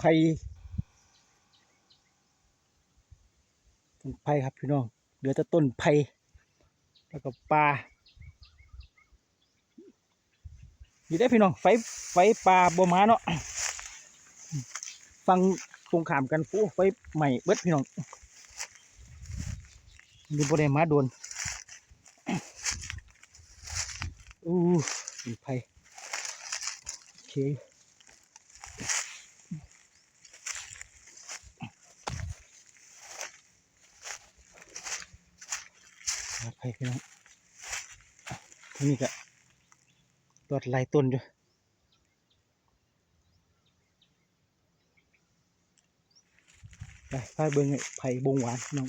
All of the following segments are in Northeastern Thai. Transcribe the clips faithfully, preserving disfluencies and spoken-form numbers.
ไผ่ ต้นไผ่ครับพี่น้อง เหลือแต่ต้นไผ่ แล้วก็ป่า นี่ได้อพี่น้อง ไฟ ไฟป่าบ่มาเนาะ ฝั่งตรงข้ามกัน โอ้ ไฟไหม้เบิดพี่น้อง นี่บ่ได้มาโดน อู้ ต้นไผ่ โอเค ป่าไผ่พี่น้อง นี่ก็รอดหลายต้นอยู่ ไป ไปเบิ่งไอ้ไผ่บงหวานพี่น้อง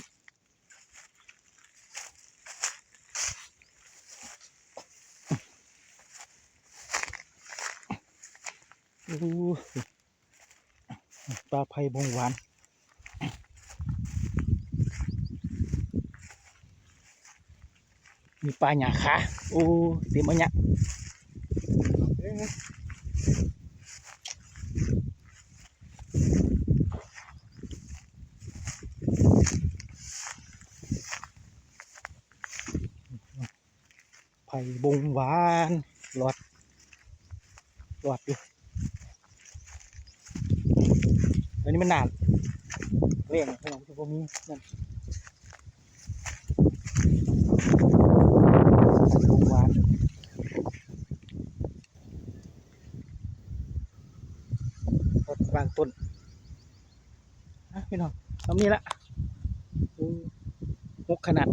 อู้ ป่าไผ่บงหวาน มีป่าหญ้าคา โอ้ เต็มอันเนี้ย ไผ่บงหวาน รอด รอดอยู่ อันนี้มันหนานเร่งพี่น้อง ที่พวกนี้นั่น ไผ่บงหวาน รอดบางต้น อ่ะพี่น้อง ทำนี่ละ อืม หกขนาด